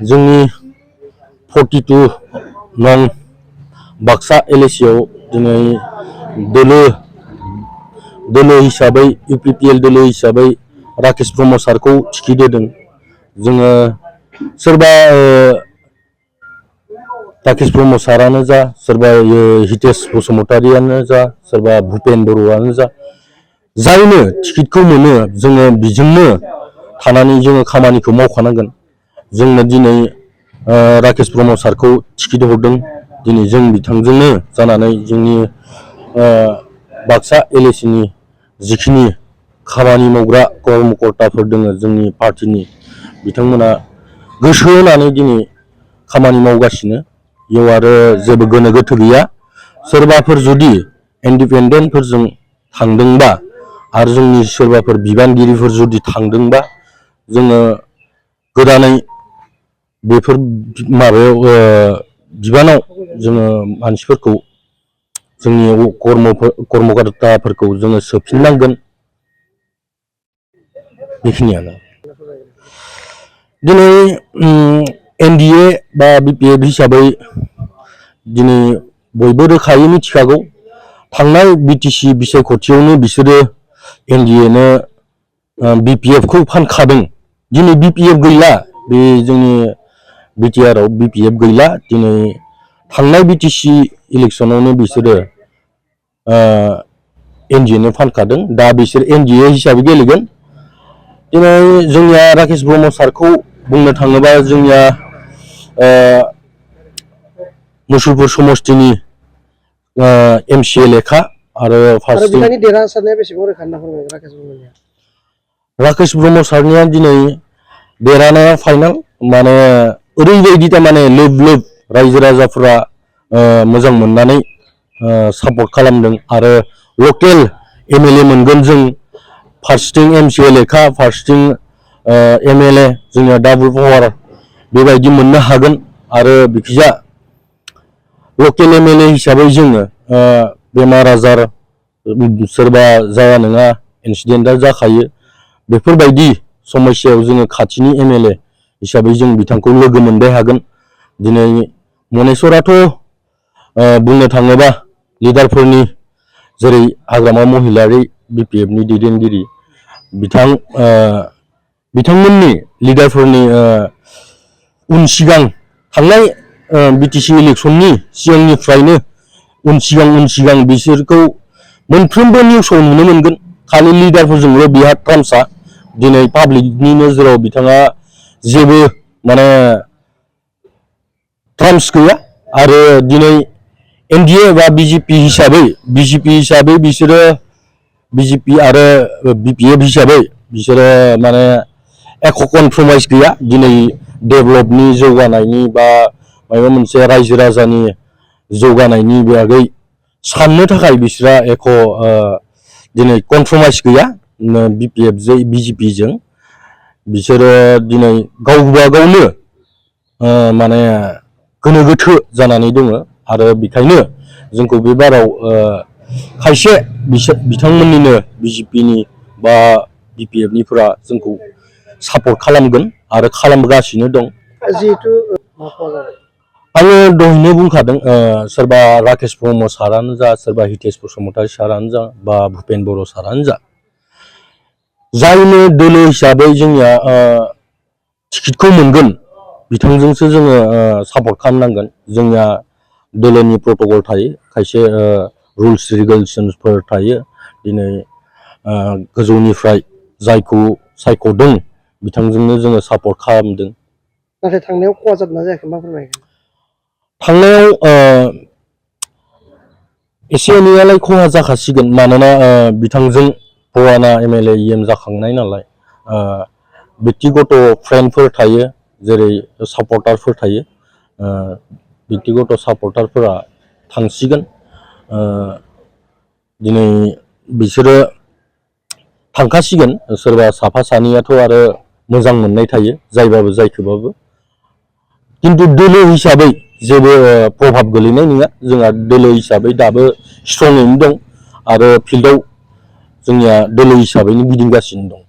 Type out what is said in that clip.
जोंनि 42 नं बाक्सा एलएसियाव दिनै दोलो हिसाबै UPPL दोलो हिसाबै राकेश ब्रह्म सारखौ टिकेट होदों। जोङो सोरबा राकेश ब्रह्म सारानो जा, सोरबा हितेश बसुमतारियानो जा, सोरबा भुपेन बर'आनो जा, जायनो टिकेटखौ मोनो जोङो बिजोंनो थानानै जोङो खामानिखौ मावखानांगोन। जोंनो दिनै राकेश ब्रह्म सारखौ टिकेट हरदों। दिनै जों बिथांजोंनो जानानै जोंनि बाक्सा एलएसिनि जिखिनि खामानि मावग्रा कर्मकर्ताफोर दङ जोंनि पार्टिनि, बिथांमोना गोसो होनानै दिनै खामानि मावगासिनो। बेयाव आरो जेबो गोनो गोथो गैया। सोरबाफोर जुदि इन्डिपेन्डेन्टफोरजों थांदोंबा आरो जोंनि सोरबाफोर बिबानगिरिफोर जुदि थांदोंबा जोङो गोदानै बेफोर माबायाव बिबानाव जोङो मानसिफोरखौ जोंनि कर्मकर्ताफोरखौ जोङो सोफिननांगोन। बेखिनियानो दिनै NDA बा BPF हिसाबै दिनै बयबो रोखायै मिथिखागौ। थांनाय BTC बिसायख'थियावनो बिसोरो NDA-नो BPF खौ फानखादों। दिनै BPF गैला। बे जोंनि BTR-आव BPF गैला। दिनै थांनाय BTC इलेक्सनावनो बिसोरो NDA-नो फानखादों। दा बिसोर NDA हिसाबै गेलेगोन। दिनै जोंनिया राकेश ब्रह्म सारखौ बुंनो थाङोबा जोंनिया मुसुलपुर समस्तिनि MCLA खा आरो बिथांनि देरहासारनाया बेसेबां रोखा होनना फोरमायो राकेश ब्रह्मनिया? राकेश ब्रह्म सारनिया दिनै देरहानाया फाइनाल। माने ओरैबायदि थारमाने लोब लोब रायजो राजाफोरा मोजां मोननानै सापर्ट खालामदों आरो लकेल MLA मोनगोन जों। फारसेथिं MCLA खा, फारसेथिं MLA जोंनिया डाबल पावार बेबायदि मोननो हागोन। आरो बिखिजा लकेल MLA हिसाबै जोङो बेमार आजार सोरबा जाया नङा इन्सिडेन्टआ जाखायो। बेफोरबायदि समस्यायाव जोङो खाथिनि MLA हिसाबै जों बिथांखौ लोगो मोनबाय हागोन। दिनै मनेस्वराथ' बुंनो थाङोबा लिडारफोरनि जेरै हाग्रामा महिलारि BPF-नि दैदेनगिरि बिथांमोननि लिडारफोरनि उन सिगां थांनाय BTC इलेक्सननि सिगांनिफ्रायनो उन सिगां बिसोरखौ मोनफ्रोमबो निउसाव नुनो मोनगोन। खालि लिडारफोरजोंल' बिहा ट्राम्सआ। दिनै पाब्लिकनि नोजोराव बिथाङा जेबो माने ट्राम्स गैया। आरो दिनै NDA बा BJP हिसाबै बिसोरो BJP आरो BPF हिसाबै बिसोरो माने एख' कनफ्रमाइस गैया। दिनै डेभेलपनि जौगानायनि बा माबा मोनसे रायजो राजानि जौगानायनि बागै साननो थाखाय बिसोरहा एख' दिनै कनफ्रमाइस गैया BJP-जों। बिसोरो दिनै गावबा गावनो माने गोनो गोथो जानानै दङ। आरो बेखायनो जोंखौ बे बाराव खायसे बिथांमोननिनो BJP-नि बा BPF-निफोरा जोंखौ सापर्ट खालामगोन आरो खालामगासिनो दं। जिहेथु आङो दहायनो बुंखादों सोरबा राकेश ब्रह्म सारानो जा, सोरबा हितेश बसुमतारी सारानो जा, बा भुपेन बर' सारानो जा, जायनो दोलो हिसाबै जोंनिया टिकेटखौ मोनगोन बिथांजोंसो जोङो सापर्ट खालामनांगोन। जोंनिया दोलोनि प्रट'कल थायो, खायसे रुल्स रेगुलेसनफोर थायो। दिनै गोजौनिफ्राय जायखौ सायख'दों बिथांजोंनो जोङो सापर्ट खालामदों। नाथाय थांनायाव खहा जादोंना जायाखै मा फोरमायगोन? थांनायाव एसे एनैयालाय खहा जाखासिगोन। मानोना बिथांजों पुराना MLA EM जाखांनाय नालाय बेक्तिगत फ्रेन्डफोर थायो, जेरै सापर्टारफोर थायो। बेक्तिगत सापर्टारफोरा थांसिगोन। दिनै बिसोरो थांखासिगोन। सोरबा साफा सानैयाथ' आरो मोजां मोननाय थायो जायबाबो जायखौबाबो। खिन्थु दोलो हिसाबै जेबो प्रभाब गोलैनाय नङा। जोंहा दोलो हिसाबै दाबो स्ट्रङैनो दं आरो फिल्डआव जोंनिया दोलो हिसाबैनो गिदिंगासिनो दं।